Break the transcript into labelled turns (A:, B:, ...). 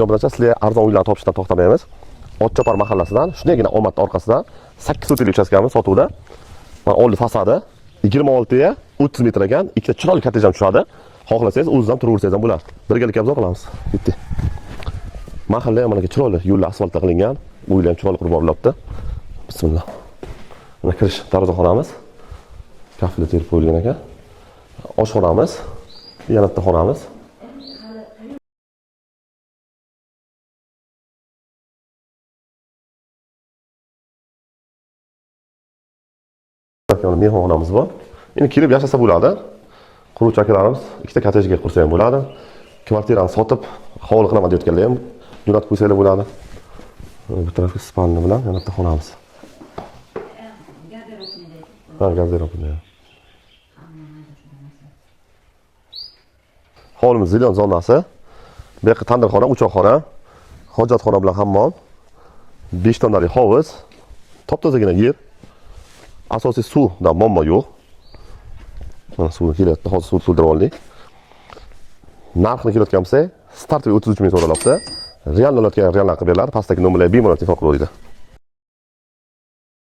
A: Obunachilar, sizlarga arzon uylarni topishdan to'xtamaymiz. Otchopar mahallasidan, shundaygina Omadni orqasidan 8 sotixli uchastkamiz sotuvda. Mana oldi fasadi 26 ga 30 metr ekan, ikkita chiroyli kottej ham tushadi. Xohlasangiz o'zingiz ham turaversangiz ham bo'ladi. Birgalikda обзор qilamiz. Ketdik. Mahalla ham mana chiroyli, yo'llar asfaltda qilingan, uylar ham chiroyli qurib borilyapti. Bismillah. Mana kirish darvozaxonamiz. Kafli terib qo'yilgan ekan. Oshxonamiz, yana bitta xonamiz. Mana mehmonxonamiz bor. Endi kelib yashasa bo'ladi. Quruvchi akalarimiz ikkita kottejga qursa ham bo'ladi. Kvartirani sotib, hovli qilaman deyotganlar ham jo'natib qo'ysanglar bo'ladi. Mana bu tarafga spalni bilan yana bitta xonamiz. Ha, garderobni. Hovlimiz zilon zonasi. Bu yoqqa tandirxona, uchoqxona, hojatxona bilan hammom, 5 tonnalik hovuz, top-tozagina yer. Asosiy suvda muammo yo'q. Mana suv kelyapti, hozir suv to'ldirib oldik. Narxini kelayotgan bo'lsak, startoviy 33 ming so'ralyapti. Real olayotgan realdan qilib beriladi. Pastdagi nomerlarga bemalol telefon qilib olinglar.